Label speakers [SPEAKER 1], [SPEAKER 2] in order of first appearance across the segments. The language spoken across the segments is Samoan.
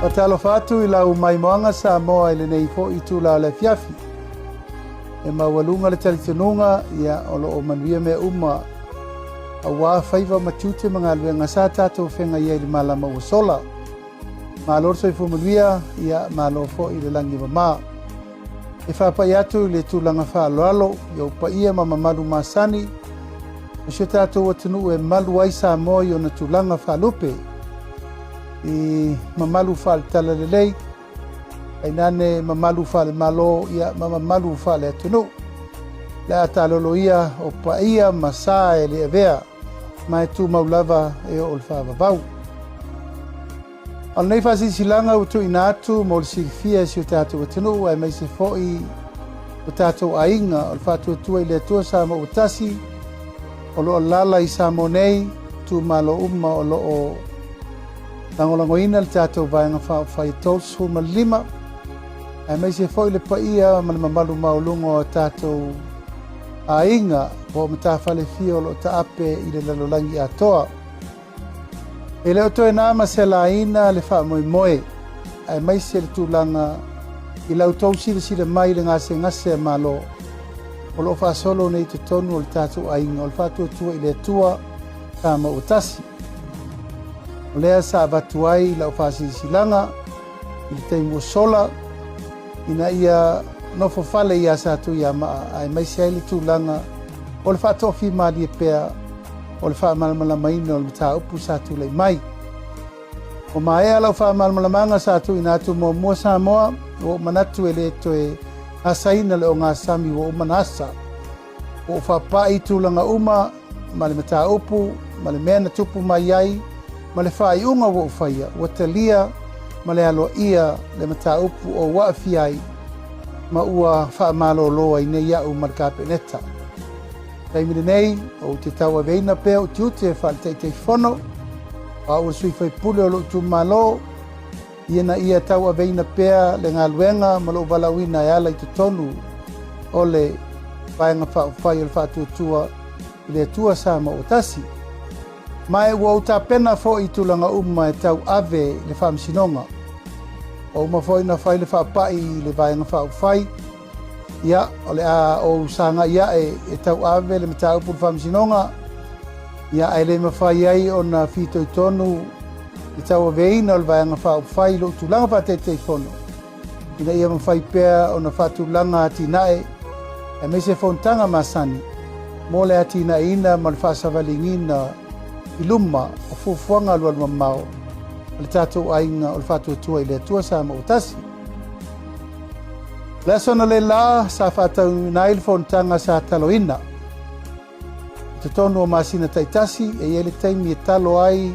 [SPEAKER 1] Faatalofa atu i lau maimoaga Samoa i lenei foi itula o le afiafi. E maualuga le talitonuga, ia, o lo o manuia mea uma aua faiva ma tiute ma galuega sa tatou feagai ai i le malama ua sola. Malo le soifua manuia, ia, malo foi le lagi e mama. E faapai atu i le tulaga faaaloalo i ou paia ma mamalu masani o si o tatou atunuu e malu ai Samoa i ona tulaga faalupe, i mamalu faale-talalelei, tainane mamalu faale-Malo, ia, ma mamalu faale-atunuu. Le a taalolo ia o paia ma sa e le avea ma e tumau lava e oo i le faavavau. O lenei faasilasilaga ua tuuina atu mo le silafia e si o tatou atunuu aemaise foi o tatou aiga o le Faatuatua i le Atua Samoa ua Tasi o lo o alaala i Samoa nei, itumalo uma o lo o lagolagoina le tatou Vaega Faaupufai e 35, aemaise foi le paia ma le mamalu maualuga o tatou aiga po o matafale fia o lo o taape i le lalolagi atoa. E le o toe na ma se laina le faamoemoe, aemaise le tulaga i la outou silasila mai i le gasegase a Malo o lo o faasolo nei i totonu o le tatou aiga o le Faatuatua i le Atua Samoa ua Tasi. O lea sa avatu ai lau faasilasilaga i le taimi ua sola ina ia nofo fale ia Satuiamaa aemaise ai le tulaga o le faatoafimalie pea o le faamalamalamaina o le mataupu sa tulai mai. Ua maea lau faamalamalamaga sa tuuina atu muamua Samoa, ua ou manatu e le toe asaina le ogasami ua uma ona asa. Ua ou faapai i tulaga uma ma le mataupu ma le mea na tupu mai ai ma le faaiuga ua ou faia, ua talia ma le aloaia le mataupu o ou aafia ai ma ua faamalolo ai nei au ma le Kapeneta. Taimi lenei, ou te tauaveina pea ou tiute faale-Taitaifono, o au o le sui faipule o lou itumalo, ina ia tauaveina pea le galuega ma lou valaauina e ala i totonu o le Vaega Faaupufai o le Faatuatua i le Atua Samoa ua Tasi. Ma e ua ou tapena foi i tulaga uma e tauave i le Faamasinoga. Ua uma foi ona fai le faapai i le Vaega Faaupufai, Ia, o le a ou sagai ae e tauave le mataupu i le Faamasinoga, ia, ae le mafai ai ona fitoitonu le tauaveina o le Vaega Faaupufai i lou tulaga faa-Taitaifono, ina ia mafai pea ona faatulaga atinae aemaise fonotaga masani mo le atinaeina ma le faasavaligiina i luma o fuafuaga alualumamao a le tatou aiga o le Faatuatua i le Atua Samoa ua Tasi. O le aso analeila sa faataunuuina ai le fonotaga sa taloina. I totonu o masina taitasi e i ai le taimi e talo ai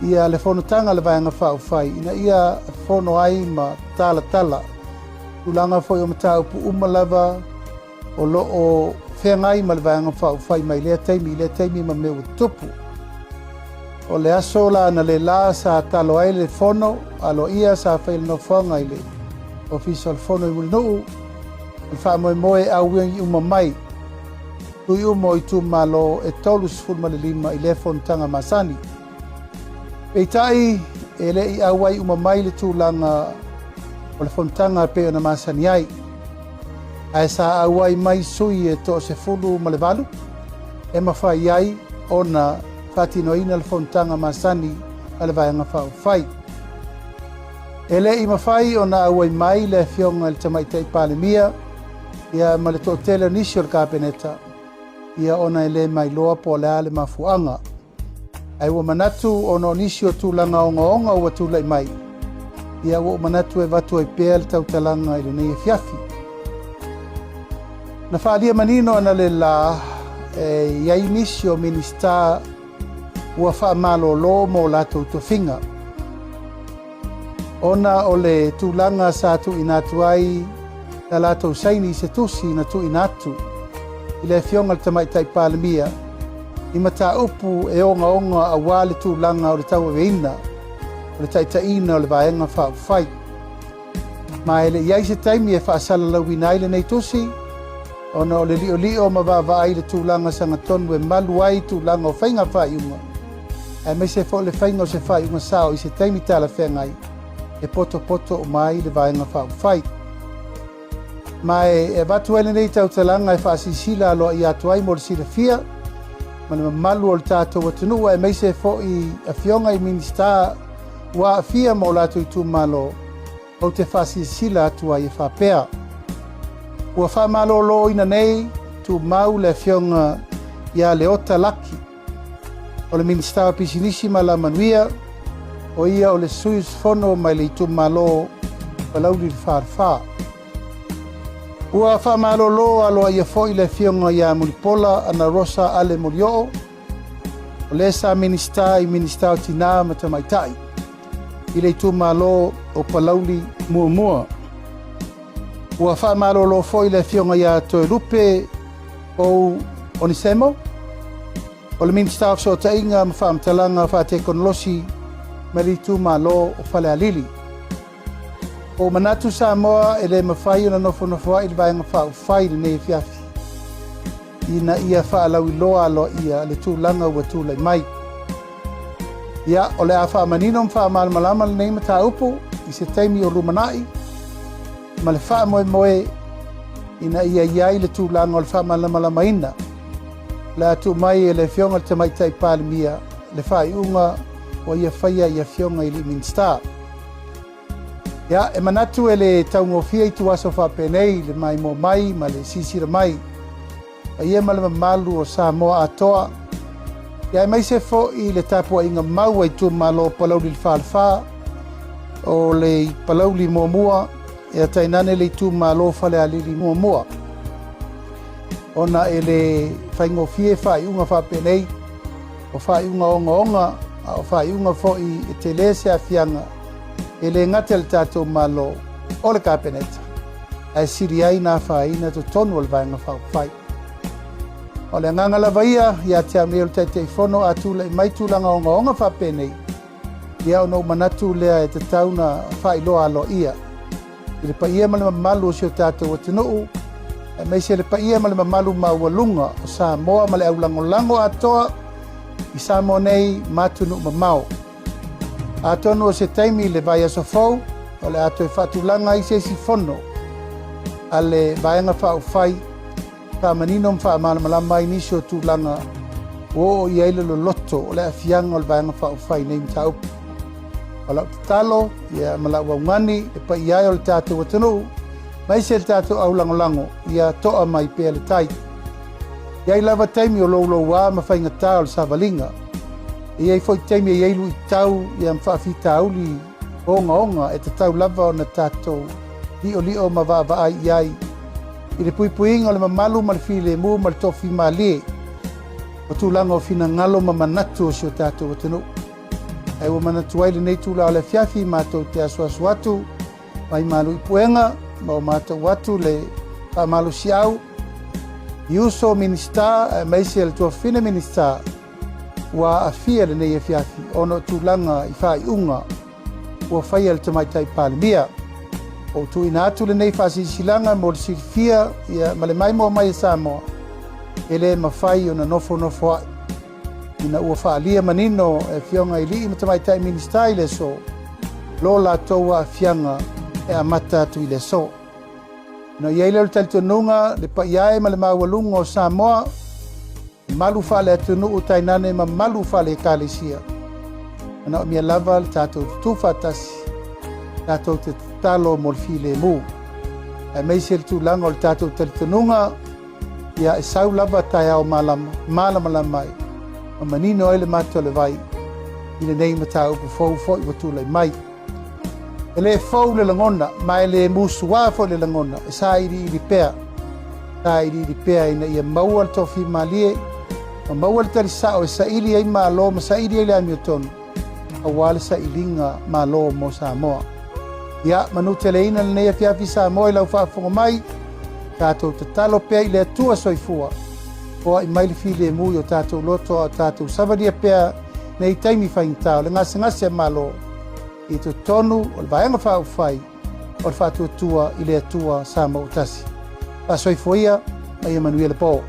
[SPEAKER 1] ia le fonotaga a le Vaega Faaupufai ina ia fono ai ma talatala tulaga foi o mataupu uma lava o lo o feagai ma le Vaega Faaupufai mai lea taimi i lea taimi ma mea ua tutupu. O le aso la analeila sa talo ai le fono aloaia sa fai le nofoaga i le Ofisa o le Fono i Mulinuu, o le faamoemoe e auiagi uma mai sui uma o itumalo e 35 i lea fonotaga masani. Peitai, e le i auai uma mai le tulaga o le fonotaga e pei ona masani ai, ae sa auai mai sui e 18 e mafai ai ona faatinoina le fonotaga masani a le Vaega Faaupufai. E le i mafai ona auai mai le Afioga i le Tamaitai Palemia ia ma le toatele o nisi o le Kapeneta ia ona e le mailoa po o le a le mafuaaga. Ae ua manatu ona o nisi o tulaga ogaoga ua tulai mai, ia ua ou manatu e avatu ai pea le tautalaga i lenei afiafi. Na faaalia manino analeila e i ai nisi o Minisita ua faamalolo mo latou tofiga ona o le tulaga sa tuuina atu ai la latou saini i se tusi na tuuina atu i le Afioga i le Tamaitai Palemia i mataupu e ogaoga aua le tulaga o le tauaveina o le taitaiina o le Vaega Faaupufai. Ma e le i ai se taimi e faasalalauina ai lenei tusi ona o le liolio ma vaavaai i le tulaga sagatonu e malu ai tulaga o faiga faaiuga aemaise foi le faiga o se faaiuga sao i se taimi talafeagai. E potopoto uma ai le Vaega Faaupufai. Ma e avatu ai lenei tautalaga e faasilasila aloaia atu ai mo le silafia ma le mamalu o le tatou atunuu aemaise foi afioga i Minisita ua aafia ma o latou itumalo, ou te faasilasila atu ai e faapea, Ua faamaloloina nei tumau le Afioga ia Leota Laki, o le Minisita o Pisinisi ma Alamanuia, o ia o le sui usufono mai le itumalo Palauli le Falefa. Ua faamalolo aloaia foi le Afioga ia Mulipola Anarosa Ale Molioo, o le sa Minisita i Minisita o Tinā ma Tamaitai i le itumalo o Palauli Muamua. Ua faamalolo foi le Afioga ia Toelupe Pou Onesemo, o le Minisita o Fesootaiga ma Faamatalaga Faatekonolosi mai le itumalo o Falealili. Ua ou manatu Samoa e le mafai ona nofonofoa'i le Vaega Faaupufai i lenei afiafi ina ia faalauiloa aloaia le tulaga ua tulai mai. Ia, o le a faamanino ma faamalamalama lenei mataupu i se taimi o lumanai ma le faamoemoe ina ia i ai le tulaga o le faamalamalamaina. O le a tuu mai e le Afioga i le Tamaitai Palemia le faaiuga ua ia faia i Afioga i alii Minisita. Ia, e manatu e le taugofie ituaso faapenei le maimoa mai ma le silasila mai paia ma le mamalu o Samoa atoa, ia aemaise foi le tapuaiga mau a itumalo o Palauli le Falefa, o le Palauli muamua, ia tainane le itumalo Falealili muamua. Ona e le faigofie faaiuga faapenei, o faaiuga ogaoga, a o faaiuga foi e tele se aafiaga e le gata i le tatou Malo o le Kapeneta, ae sili ai na afaina totonu o le Vaega Faaupufai. O le agaga lava ia ia te au nei o le Taitaifono a tulai mai tulaga ogaoga faapenei, ia ona ou manatu lea e tatau na faailoa aloaia i le paia ma le mamalu o si o tatou atunuu, aemaise le paia ma le mamalu maualuga o Samoa ma le aulagolago atoa i Samoa nei ma atunuu mamao. Atonu o se taimi i le vaiaso fou, o le a toe faatulaga ai se isi fono a le Vaega Faaupufai faamanino ma faamalamalama ai nisi o tulaga ua oo i ai le loloto o le aafiaga o le Vaega Faaupufai i nei mataupu. O lau tatalo ia, ma lau augani le paia ai o le tatou atunuu, aemaise le tatou aulagolago, ia toa mai pea le tai. E i ai lava taimi o louloua ma faigata o le savaliga. E i ai foi taimi e i ai luitau ia ma faafitauli ogaoga e tatau lava ona tatou li'oli'o ma vaavaai i ai i le puipuiga o le mamalu ma le filemu ma le tofimalie o tulaga o finagalo ma manatu o si o tatou atunuu. Ae ua manatu ai lenei tula o le afiafi matou te asuasu atu mai malu i puega ma o matou atu le faamalosiau i uso Minisita aemaise le tuafafine Minisita ua aafia lenei afiafi ona o tulaga i faaiuga ua faia e le Tamaitai Palemia. Ua ou tuuina atu lenei faasilasilaga mo le silafia ia, ma le maimoa mai e Samoa, e le mafai ona nofonofoa'i ina ua faaalia manino e Afioga i Alii ma Tamaitai Minisita i le aso lo latou aafiaga e amata atu i le aso. Ona i ai lea o le talitonuga, le paia e ma le maualuga o Samoa, mamalu faale-atunuu tainane mamalu faale-ekalesia. Manaomia lava le tatou tutū faatasi, tatou te tatalo mo le filemu. Aemaise le tulaga o le tatou talitonuga, ia e sau lava taeao malama, malamalama ai, ma manino ai le mata o le vai i lenei mataupu fou foi ua tulai mai. E le fou le lagona, ma e le musuā foi le lagona, e sailiili pea, sailiili pea ina ia maua le tofimalie, ma maua le tali sao e saili ai Malo ma saili ai le amiotonu, aua le sailiga Malo mo Samoa. Ia, manuteleina lenei afiafi Samoa i lau faafofoga mai, tatou tatalo pea i le Atua soifua, foai mai le filemu i o tatou loto a o tatou savalia pea nei taimi faigata o le gasegase a Malo i totonu o le Vaega Faaupufai o le Faatuatua i le Atua Samoa Tasi. Faasoifua ia ma ia manuia le po.